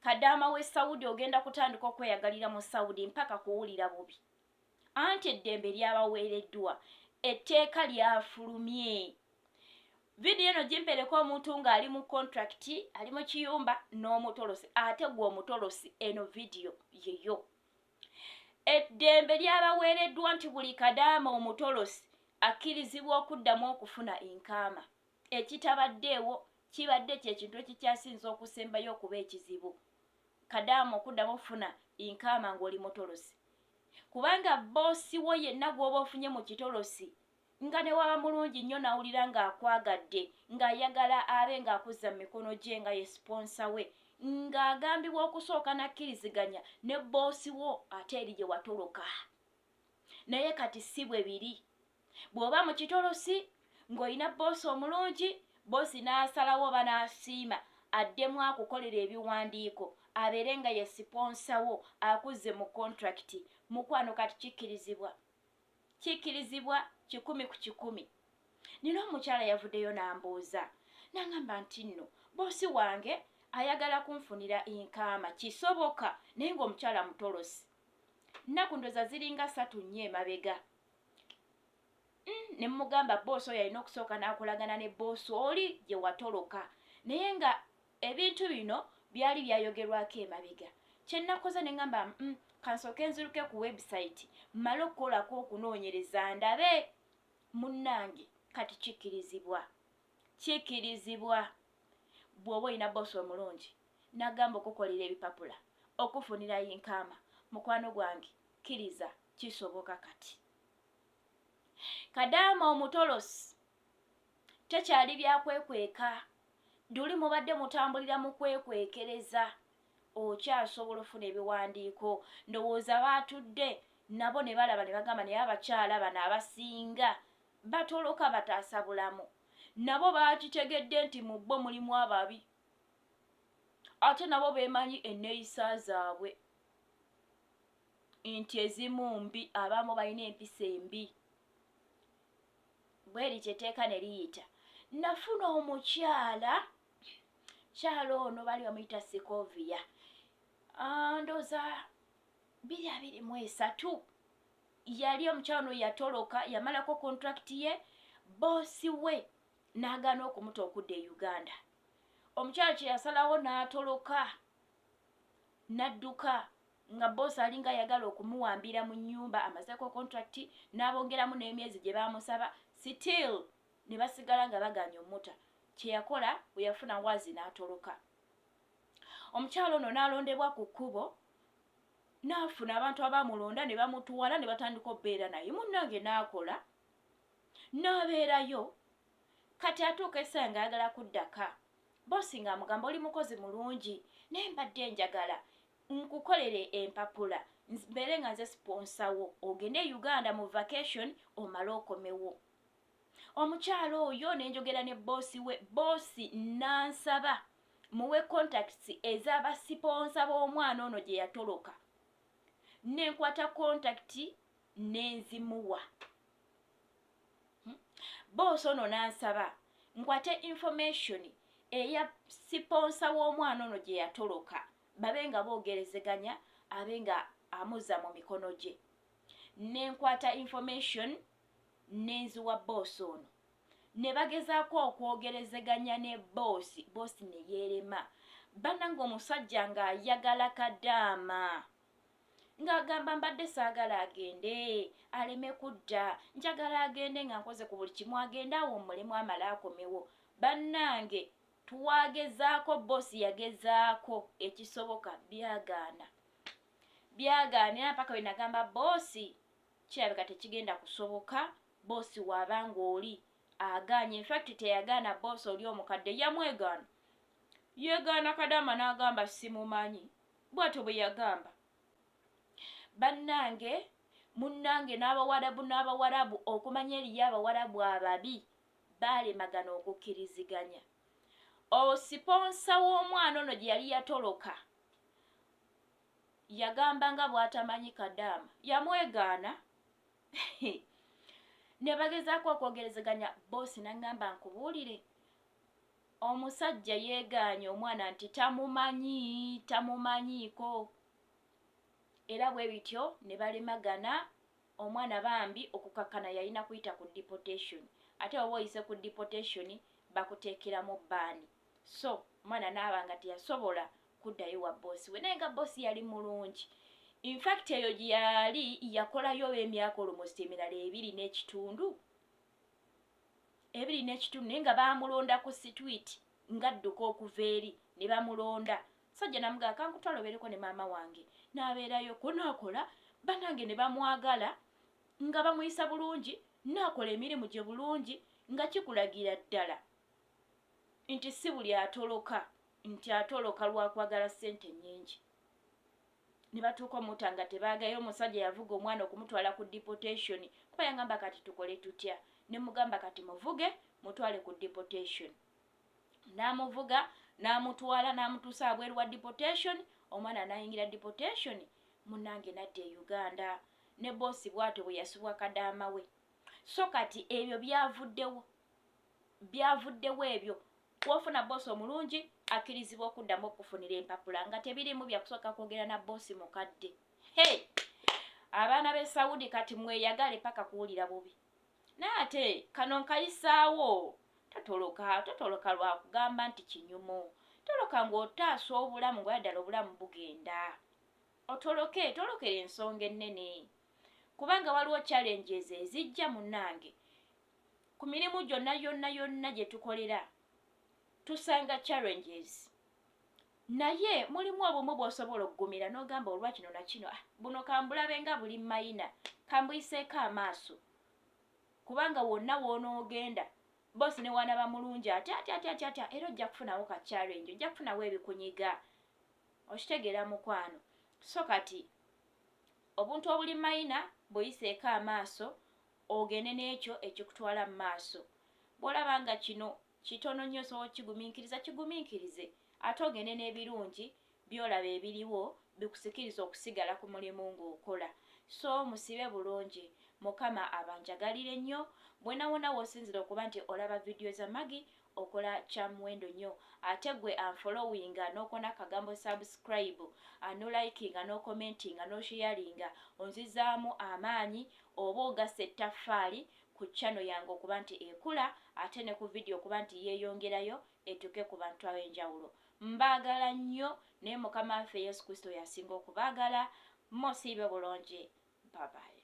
Kadaama w'e Saudi ogenda kutandika okweyagalira mu Saudi mpaka kuwulira bubi. Anti eddembe lyabaweereddwa, etteeka lyafulumye. Vidiyo eno gimpeereko omuntu ng'ali mu contract, ali mu kiyumba n'omutolosi, ate gwe omutolosi eno vidiyo yeyo. Eddembe lyabaweereddwa nti buli kadaama omutolosi akkirizibwa okuddamu okufuna inkaama. Ekitabaddeewo kibadde kye kintu ekikyasinze okusembayo okuba ekizibu, kadaama okuddamu okufuna inkaama ng'oli mutolosi, kubanga bboosi wo yenna gw'oba ofunye mu kitolosi nga ne waba mulungi nnyo n'awulira ng'akwagadde, ng'ayagala abe ng'akuzza mu mikono gye nga ye siponsa we, ng'agambibwa okusooka n'akkiriziganya ne bboosi wo ate eri gye watoloka. Naye kati si bwe biri. Bw'oba mu kitolosi ng'olina bboosi omulungi, bboosi n'asalawo oba n'asiima addemu akukolera ebiwandiiko abeere nga ye siponsa wo akuzze mu kontrakiti, mukwano kati kikkirizibwa. Kikkirizibwa 100%. Nina omukyala yavuddeyo n'ambuuza n'angamba nti nno bboosi wange ayagala kunfunira inkaama, kisoboka? Naye ng'omukyala mutolosi. Nnaku ndowooza ziringa ssatu nnya emabega. Ne mmugamba bboosi oyo alina okusooka n'akolagana ne bboosi oli gye watoloka. Naye nga ebintu bino byali byayogerwako emabega. Kye nnakoze ne ŋŋamba, kansooke nziruke ku website mmale okukolako okunoonyereza ndabe. Munnange kati kikkirizibwa. Kikkirizibwa bw'oba olina bboosi omulungi n'agamba okukolera ebipapula, okufunira inkaama, mukwano gwange kkiriza kisoboka kati. Kadaama omutolosi tekyali byakwekweka, luli mubadde mutambulira mu kwekwekereza, okyasobola ofuna ebiwandiiko. Ndowooza baatudde nabo ne balaba ne bagamba naye abakyala bano abasinga batoloka bataasa bulamu. Nabo baakitegedde nti mu bo mulimu ababi, ate nabo beemanyi enneeyisa zaabwe nti ezimu mbi, abamu balina empisa embi. Bwe lityo etteeka ne liyita. Nafuna omukyala, kyala ono baali bamuyita Sikovia, ndowooza 2023. Yali omukyala ono yatoloka, yamalako contract ye, boosi we n'agaana okumuta okudda e Uganda. Omukyala kye yasalawo n'atoloka n'adduka nga boosi alinga ayagala okumuwambira mu nnyumba, amazeeko contract n'abongeramu n'emyezi gye baamusaba, still ne basigala nga bagaanye omuta. Kye yakola bwe yafuna waazi n'atoloka. Omukyala ono n'alondebwa ku kkubo, n'afuna abantu abaamulonda ne bamutwala ne batandika obbeera naye. Munnange n'akola n'abeerayo. Kati atuuka essaawa ng'ayagala kuddaka, boosi ng'amugamba oli mukozi mulungi naye mbadde njagala nkukolere empapula mbeere nga nze siponsa wo ogende e Uganda mu vacation omale okomewo. Omukyala oyo ne njogera ne boosi we, boosi n'ansaba muwe contacts ez'abasiponsa b'omwana ono gye yatoloka. Ne nkwata contact ne nzimuwa. Boosi ono n'ansaba nkwate information eya siponsa w'omwana ono gye yatoloka, babe nga boogerezeganya, abe nga amuzza mu mikono gye. Ne nkwata information ne nziwa boosi ono, ne bagezaako okwogerezeganya ne boosi, boosi ne yeerema. Bannange omusajja ng'ayagala kadaama, ng'agamba mbadde saagala agende aleme kudda, njagala agende nga nkoze ku buli kimu, agende awummulemu amale akomewo. Bannange twagezaako, boosi yagezaako ekisoboka, byagaana, byagaana, era mpaka we nagamba boosi kirabika tekigenda kusoboka. Boosi waabanga oli agaanye, infact teyagaana, boosi oli omukadde yamwegaana, yeegaana kadaama n'agamba simumanyi, bw'atyo bwe yagamba. Bannange munnange n'abawarabu n'abawarabu okumanya eriyo abawarabu ababi baalemagana okukkiriziganya. Osiponsa w'omwana ono gye yali yatoloka yagamba nga bw'atamanyi kadaama, yamwegaana. Ne bagezaako okwogerezeganya, boosi n'aŋŋamba nkubuulire. Omusajja yeegaanye omwana nti tamumanyi, tamumanyiiko. Era bwe bityo ne balemagana. Omwana bambi okukakkana yalina kuyita ku deportation, ate oba oyise ku deportation bakuteekeramu ban. So omwana naaba nga teyasobola kuddayo wa boss we, naye nga boss yali mulungi. Infact eyo gye yali yakolayo emyaka almost emirala 2.5, 2.5, naye nga baamulonda ku street ng'adduka okuva eri ne bamulonda. Sajja namugaa kankutwala obeereko ne maama wange, n'abeerayo ko n'akola. Bannange ne bamwagala nga bamuyisa bulungi, n'akola emirimu gye bulungi, nga kikulagira ddala nti si buli atoloka nti atoloka lwakwagala ssente nnyingi. Ne batuuka omuta nga tebaagayo. Omusajja yavuga omwana okumutwala ku deportation, kuba yangamba kati tukole tutya? Ne mugamba kati muvuge mutwale ku deportation. N'amuvuga n'amutwala n'amutuusa abweru wa deportation. Omwana n'ayingira deportation, munnange, nadda e Uganda. Ne boss bw'atyo bwe yasubwa kadaama we. So kati ebyo byavuddewo, byavuddewo ebyo. Wofuna boss omulungi akkirizibwa okuddamu okufunira empapula nga tebirimu byakusooka kwogera na boss mukadde. Hey, abaana b'e Saudi, kati mweyagale paka kuwulira bubi. Naye ate kano nkayisaawo, totoloka, totoloka lwakugamba nti kinyumu. Toloka ng'otaasa obulamu, nga ddala obulamu bugenda. Otoloke, tolokera ensonga ennene, kubanga waliwo challenges ezijja, munnange. Ku mirimu gyonna yonna yonna gye tukolera tusanga challenges, naye mulimu obumu bw'osobola okugumira n'ogamba olwa kino na kino, ah, buno kambulabe nga buli minor, kambuyiseeko amaaso. Kubanga wonna w'onoogenda, boss ne wanaba mulungi ate ate ate ate ate, era ojja kufunawo ka challenge, ojja kufunawo ebikunyiga. Okitegeera, mukwano? So kati obuntu obuli minor bweyiseeko amaaso, ogende n'ekyo ekikutwala mu maaso. Bw'olaba nga kino kitono nnyo osobola okigumiikiriza, kigumiikirize, ate ogende n'ebirungi by'olaba ebiriwo bikusikiriza okusigala ku mulimu ng'okola. So musibe bulungi, Mukama abanjagalire nnyo. Bwenawona w'osinzira okuba nti olaba vidiyo za Magi, okola kya muwendo nnyo. Ate gwe anfollowinga n'okona akagambo subscribe, nolikinga, n'ocommentinga, n'osharinga, onzizaamu amaanyi oba ogassa ettaffaali ku channel yange okuba nti ekula, ate ne ku vidiyo okuba nti yeeyongerayo etuuke ku bantu ab'enjawulo. Mbaagala nnyo, naye Mukama waffe Yesu Kristo yasinga okubaagala. Musiibe bulungi, babayi.